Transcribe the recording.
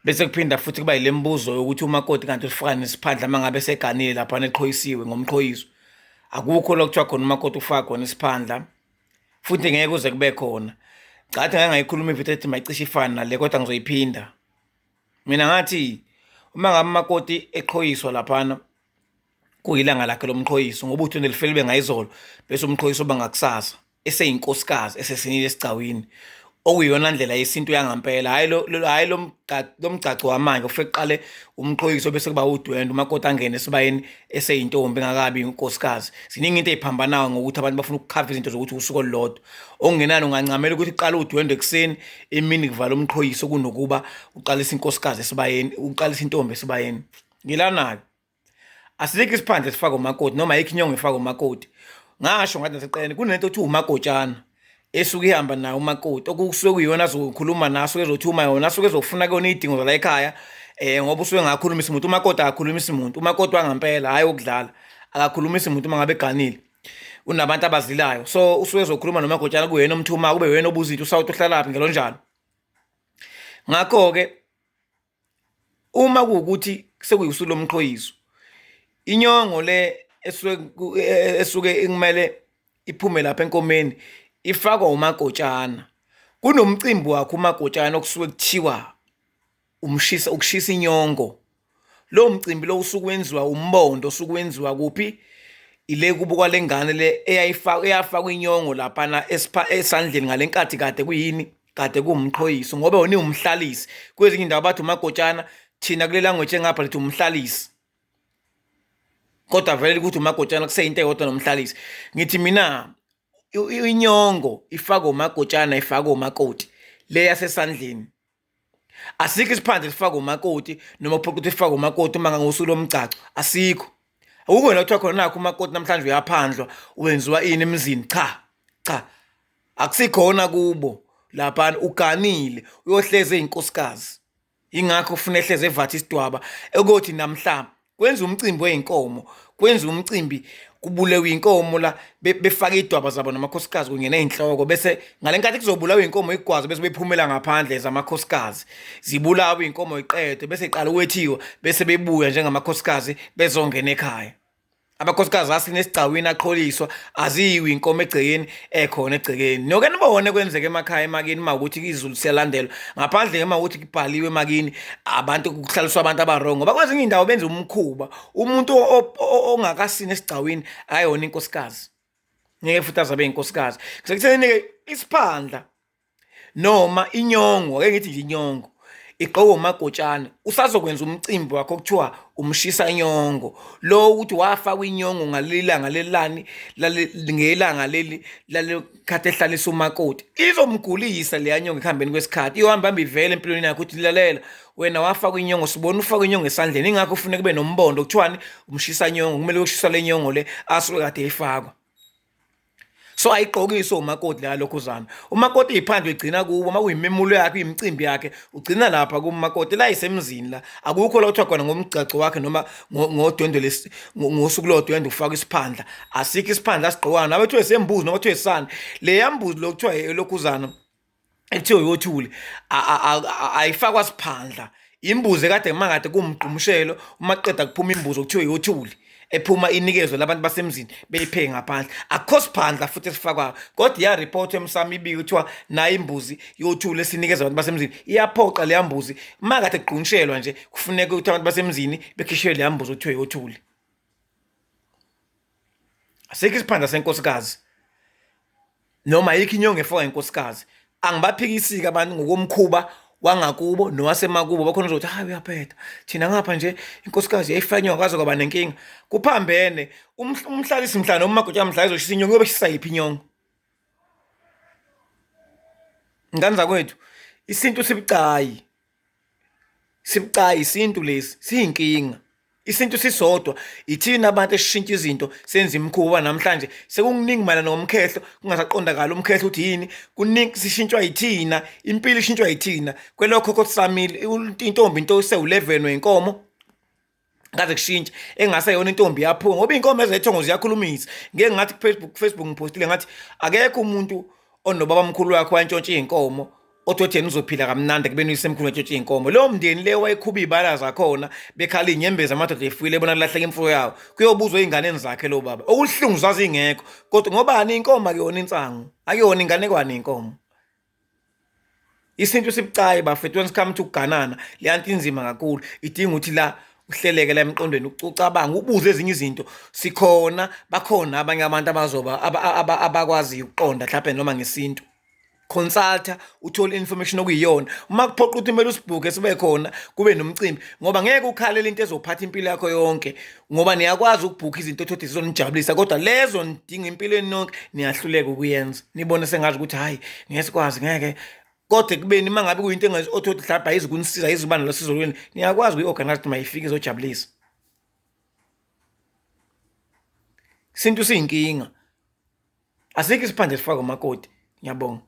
Bese kuphinda futhi kuba yile mibuzo yokuthi umakoti kanti ufaka nesiphandla uma ngabe eseganile laphana eqhoyisiwe ngomqhoyiso. Akukho la kuthiwa khona umakoti ufaka khona isiphandla futhi ngeke kuze kube khona. Cathi ngake ngayikhuluma ividiyo ethi mayicishe ifane nale kodwa ngizoyiphinda. Mina ngathi uma ngabe umakoti eqhoyiswa laphana kuyilanga lakhe lomqhoyiso ngoba uthando lifele bengayizolo bese umqhoyiso uba ngakusasa eseyinkosikazi esesinile esigcawini okuyiyona ndlela yesintu yangampela hhayi lo hhayi lo mgcagco wamanje ufike kuqale umqhoyiso bese kuba udwendwe umakoti angene esibayeni eseyintombi engakabi inkosikazi. Ziningi into ey'phambanayo ngokuthi abantu bafuna ukukhava izinto zokuthi usuku olulodwa. Okungenani ungancamela ukuthi kuqale udwendwe ekuseni emini kuvala umqhoyiso kunokuba uqalise inkosikazi esibayeni uqalise intombi esibayeni. Ngilana-ke. Asikho isiphandla esifaka umakoti noma ayikho inyongo efaka umakoti. Ngasho ngathi naseqeleni kunento othiwa umakotshana esuke ihamba naye umakoti okusuke kuyiyona azokhuluma naso asuke ezothuma yona asuke ezofuna kuyona iy'dingo zala ekhaya um ngoba usuke engakhulumisi muntu umakoti akakhulumisi muntu umakoti wangampela hhayi okudlala akakhulumisi muntu uma ngabe eganile unabantu abazilayo so usuke ezokhuluma nomakotshana kuyena omthumayo kube uyena obuza into usawuthi uhlalaphi njalo njalo. Ngakho-ke Uma kuwukuthi sekuyusuku lomqhoyiso, inyongo le esuke esuke kumele iphume lapha enkomeni ifakwa umakotshana. Kunomcimbi wakhe umakotshana okusuke kuthiwa umshisa ukushisa inyongo. Lowo mcimbi lo usuke wenziwa umbondo osuke wenziwa kuphi? Ile kubo kwale ngane le eyayifakwa eyafakwa inyongo laphana esandleni ngale nkathi kade kuyini? Kade kuwumqhoyiso ngoba wona iwumhlalisi. Kwezinye indawo bathi umagotshana, thina kule language engapha lithi umhlalisi. Kodwa vele ukuthi umagotshana kuseyinto eyodwa nomhlalisi. Ngithi mina inyongo ifakwa umagotshana ifakwa umakoti le yasesandleni. Asikho isiphandla esifakwa umakoti noma kuphoqa ukuthi sifakwe umakoti uma ngosuku lomgcagco asikho. Akukho la kuthiwa khona nakho umakoti namhlanje uyaphandlwa wenziwa ini emzini cha cha akusikhona kubo laphana uganile uyohleze inkosikazi ingakho ufuna ehleze evatha isidwaba ekothi namhla kwenza umcimbi wey'nkomo kwenza umcimbi kubulewe inkomo la befake idwaba zabo namakhosikazi kunye ney'nhloko bese ngale nkathi kuzobulawa inkomo igwazo bese bephumela ngaphandle zamakhosikazi zibulawe inkomo iqedwe bese iqala ukwethiwa bese bebuya njengamakhosikazi bezongena ekhaya. Amakhosikazi asina esigcawini aqholiswa aziyiwe inkomo egcekeni ekhona egcekeni. Noke nibone kwenzeka emakhaya emakini uma ukuthi izulu siyalandelwa ngaphandle uma ukuthi kubhaliwe emakini abantu kuhlaliswa abantu abarong ngoba kwezinye iy'ndawo benza umkhuba umuntu ongakasini esigcawini akayona inkosikazi ngeke futhi azabe inkosikazi kusekuthenini-ke isiphandla noma inyongo ake ngithi nje inyongo igqokwe umagotshana usazokwenza umcimbi wakho okuthiwa umshisa inyongo lo ukuthi wafakwa inyongo ngaleli langa lelani ngelanga leli lalekhathi ehlalisa umakoti izomgulisa leya nyongo ekuhambeni kwesikhathi iyohamba hamba ivele empilweni yakho ukuthi lalela wena wafakwa inyongo sibona ufakwa inyongo esandleni ingakho ufune kube nombondo kuthiwani umshisa nyongo kumele uyoshisa le nyongo le asuke kade eyifakwa. So ayigqokiswe umakoti la lokhuzana. Umakoti iphandle igcina kubo uma kuyimemulo yakhe imicimbi yakhe ugcina lapha kumakoti la isemzini la. Akukho la kuthiwa khona ngomgcagco wakhe noma ngodwendwe lesi ngosuku lodwendwe ufaka isiphandla. Asikho isiphandla asigqokayo nabe kuthiwa sembuzi noma kuthiwa isani. Le yambuzi lo kuthiwa elokhuzana ekuthiwa uyothuli ayifakwa siphandla imbuzi ekade makade kuwumgqumshelo uma qeda kuphuma imbuzi okuthiwa uyothuli ephuma inikezwe labantu basemzini beyipheke ngaphandle akukho siphandla futhi esifakwayo kodwa iyaripotha emsamo ibike kuthiwa nayo imbuzi yothuli esinikeza abantu basemzini iyaphoqa leya mbuzi uma kade kugqunshelwa nje kufuneka ukuthi abantu basemzini bekhishelwe leya mbuzi okuthiwa yothuli. Asikho isiphandla senkosikazi noma ayikho inyongo efakwa inkosikazi. Angibaphikisi-ke abantu ngokomkhuba wangakubo nowasemakubo bakhona uzothi hayi uyaphetha thina ngapha nje inkosikazi yayifaka inyongo kwaze kwaba nenkinga. Kuphambene umhlalisi mhla noma umakoti mhla ezoshisa inyongo uyobe eshisa yiphi inyongo? Ngane zakwethu isintu sibucayi. Sibucayi isintu lesi siyinkinga. Isintu sisodwa ithina abantu esishintsha izinto senza imikhuba namhlanje sekukuningi mayelana nomkhehlo kungasaqondakali umkhehlo ukuthi yini kuningi sishintshwa yithina impilo ishintshwa yithina kwelokho kusamile intombi into sewu-11 wenkomo ngaze kushintshe engase yona intombi yaphuka ngoba iy'nkomo ezethongo ziyakhulumisa ngeke ngathi ku-Facebook Facebook ngiphostile ngathi akekho umuntu onobaba mkhulu wakhe wantshontsha iy'nkomo Othi yena uzophila kamnandi ekubeni uyisemkhulu etshetshe iy'nkomo. Leyo mndeni leyo wayekhuba iy'bala zakhona bekhala iy'nyembezi amadoda efuyile ebona kulahleka imfuyo yawo. Kuyobuzwa ey'nganeni zakhe lo baba. Okubuhlungu zazingekho kodwa ngobani inkomo akuyona insangu, akuyona inganekwane inkomo. Isintu sibucayi bafethu when it comes to kuganana leya nto inzima kakhulu idinga ukuthi la uhleleke la emqondweni ucabange ubuze ezinye izinto sikhona bakhona abanye abantu abazoba abakwaziyo ukuqonda mhlawumbe noma ngesintu consulta uthole information okuyiyona uma kuphoqa ukuthi kumele usibhuke sibe khona kube nomcimbi ngoba ngeke ukhalele into ezophatha impilo yakho yonke ngoba niyakwazi ukubhukha izinto othothi zizonijabulisa kodwa lezo nidinga impilo yenu yonke niyahluleka ukuyenza nibone sengazi ukuthi hhayi ngeke sikwazi ngeke kodwa ekubeni uma ngabe kuyinto othothi mhlawumbe ayizukunisiza ayizuba nalo sizo lweni niyakwazi ukuyi-organize ukuthi mayifike izojabulisa Isintu siyinkinga asikho isiphandle esifaka umakoti ngiyabonga.